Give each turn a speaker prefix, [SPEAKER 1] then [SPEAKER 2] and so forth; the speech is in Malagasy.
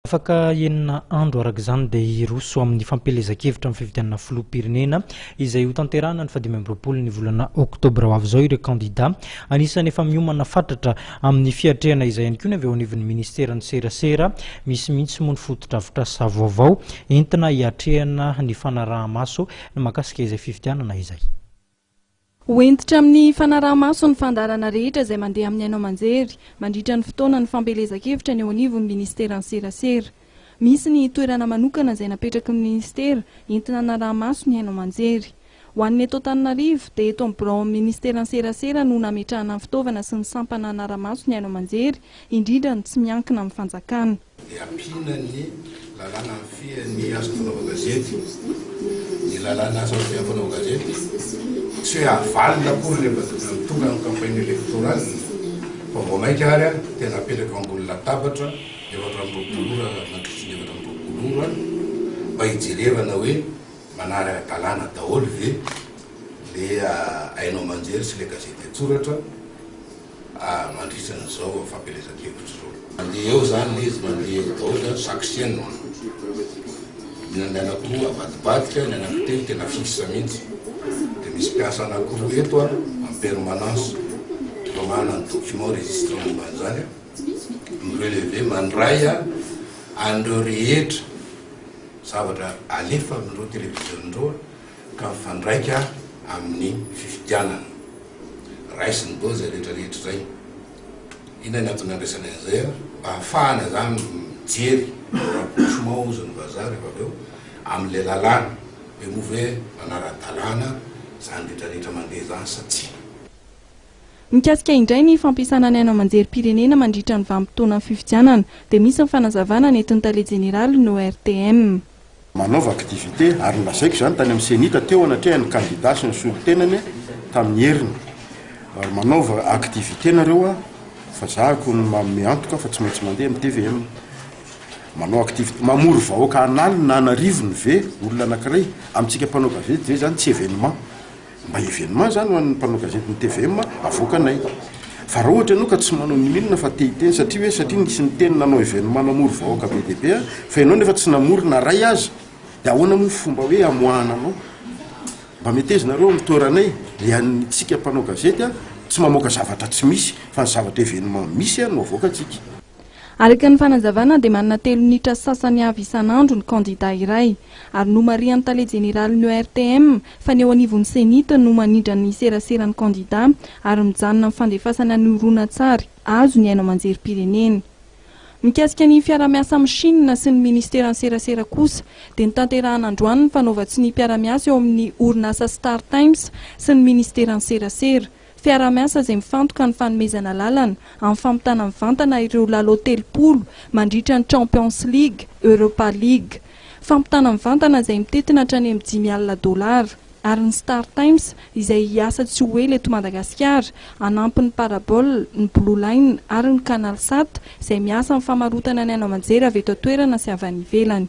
[SPEAKER 1] Afaka 6 andro araka izany dia hiroso amin'ny fampielezan-kevitra amin'ny fifidianana filoham-pirenena izay hotanterahana ny faha-25 ny volana oktobra ho avy izao ireo kandida. Anisan'ny efa miomana fatratra amin'ny fiatrehana izay ihany koa ny avy eo anivon'ny ministeran'ny serasera. Misy mihitsy moa ny fotodrafitrasa vaovao entina hiatrehana ny fanaraha-maso ny mahakasika izay fifidianana izay.
[SPEAKER 2] Ho hentitra amin'ny fanaraha-maso ny fandaharana rehetra izay mandeha amin'ny haino aman-jery mandritra ny fotoana ny fampielezan-kevitra ny eo anivon'ny ministeran'ny serasera. Misy ny toerana manokana izay napetraky ny ministera entina hanaraha-maso ny haino aman-jery. Ho an'ny eto Antananarivo dia eto amin'ny biraon'ny ministeran'ny serasera no nametrahana ny fitaovana sy ny sampana hanara-maso ny haino aman-jery, indrindra ny tsy miankina amin'ny fanjakana.
[SPEAKER 3] Dia ampiana ny lalàna mifehy ny asa fanaovan-gazety, ny lalàna asa mifehy ny fanaovan-gazety, tsy hoe avalona akory rehefa tonga ny campagne électorale fa vao mainka ary tena apetraka eo ambony latabatra 24 ora mandritry ny 24 ora mba hijerevana hoe manara-dalàna daholo ve le haino aman-jery sy le gazety an-tsoratra. Mandritra an'izao fampielezan-kevitra izao. Mandeha eo izany ilay izy, mandeha eo daholo izany chaque chaîne. Ny ny anankiroa avadibadika, ny anankitelo tena fixe mihitsy. Dia misy mpiasa anankiroa eto an, en permanence, efa manana ny document registre momba an'izany an, mi-relever, mandray an'ireo rehetra zavatra alefa amin'ireo télévision ireo ka mifandraika amin'ny fifidianana. Raisiny daholo izay rehetra rehetra izay. Inona ny antony andraisany an'izay an? Mba ahafahana izany mijery rapprochement hozy ny vazaha rehefa avy eo amin'ilay lalàna hoe moa ve manara-dalàna izany rehetra rehetra mandeha izany sa tsia.
[SPEAKER 2] Mikasika indray ny fampiasana ny haino aman-jerim-pirenena mandritra ny vanim-potoanan'ny fifidianana dia misy ny fanazavana nentin'ny tale jeneralin'ny ORTM.
[SPEAKER 4] Manaova activité, ary nolazaiko izany tany amin'ny Cenit teo anatrehan'ny kandida sy ny solontenany tamin'ny heriny. Ary manaova activité nareo a, fa za ko no manome antoka fa tsy maintsy mandeha amin'ny tvm. Manao activité, mamory vahoaka an'aliny na an'arivony ve olona anankiray? Amintsika mpanao gazety ve izany tsy événement? Mba événement zany ho an'ny mpanao gazety ny tvm avoakanay. Fa raha ohatra ianao ka tsy manao n'inon'inona fa te hiteny satria hoe satria nisy niteny nanao événement namory vahoaka be dia be fa ianao nefa tsy namory na ray aza dia ahoana moa ny fomba hoe amoahana anao? Mba meteza nareo amin'ny toeranay le antsika mpanao gazety tsy mamoaka zavatra tsy misy fa ny zavatra événement misy no avoakantsika.
[SPEAKER 2] Araka ny fanazavana dia manana telo minitra sasany avy isan'andro ny kandida iray. Ary nomarihan'ny tale jeneralin'ny ORTM fa ny eo anivon'ny Cenit no manindra ny seraseran'ny kandida ary mijanona amin'ny fandefasana ny horonantsary azo ny haino aman-jerim-pirenena. Mikasika ny fiarahamiasa amin'i Chine sy ny ministeran'ny serasera kosa dia notanterahana androany ny fanaovan-tsonia mpiara-miasa eo amin'ny orinasa Startimes sy ny ministeran'ny serasera. Fiaraha-miasa izay mifantoka ny fanomezana lalana amin'ny fampitana mivantana ireo lalao 30 mandritra ny Champions League, Europa League. Fampitana mivantana izay mitentina hatrany amin'ny 50 dolara. Ary ny StarTimes izay hiasa tsy ho ela eto Madagasikara, hanampy ny Parabole, ny Blue Line ary ny Canalsat izay miasa amin'ny famarotana ny haino aman-jery avy eto an-toerana sy avy any ivelany.